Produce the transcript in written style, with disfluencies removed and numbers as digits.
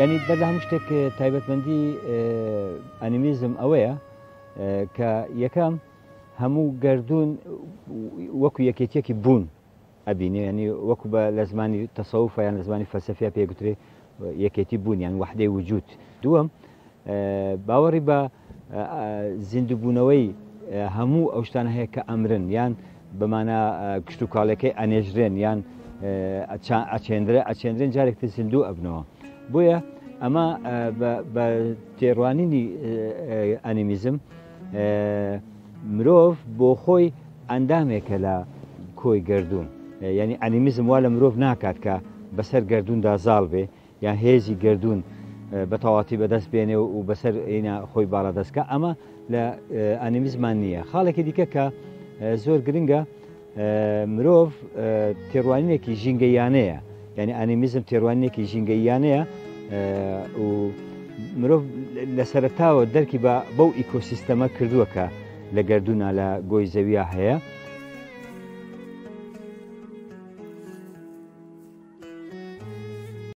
یانی بەر لە هەموو شتێک تایبەتمەندی ئەنیمیزم ئەوەیە کە یەکەم هەموو گەردوون وەکو یەکێتیەکی بوون ئەبینێ، یانی وەکو بە لە زمانی تەسەوفە یان لە زمانی فەلسەفیا پێ گوترێ یەکێتی بوون یان وەحدەی وجود. دووەم باوەڕی بە زیندووبوونەوەی هەموو ئەو شتانە هەیە کە ئەمرن یان بە مانا کشتوکاڵیەکەی ئەنێژرێن یان ئەچێندرێ ئەچێندرێن جارێک تر زیندوو ئەبنەوە. بۆیە ئەمە بە تێڕوانینی ئەنیمیزم مرۆڤ بۆ خۆی ئەندامێکە لە کۆی گەردوون. یانی ئەنیمیزم وا لە مرۆڤ ناکات کە بەسەر گەردووندا زاڵ بێ یان هێزی گەردوون بە تەواتی بەدەست بێنێ و بەسەر ئینا خۆی باڵادەست کا. ئەمە لە ئەنیمیزمان نییە. خاڵێکی دیکە کە زۆر گرنگە مرۆڤ تێڕوانینێکی ژینگەییانەیە. یانی ئەنیمیزم تێڕوانینێکی ژینگەییانەیە و مرۆڤ لە سەرەتاوە دەرکی بە بەو ئیکۆسیستەمە کردووە کە لە گەردوونا لە گۆی زەویا هەیە.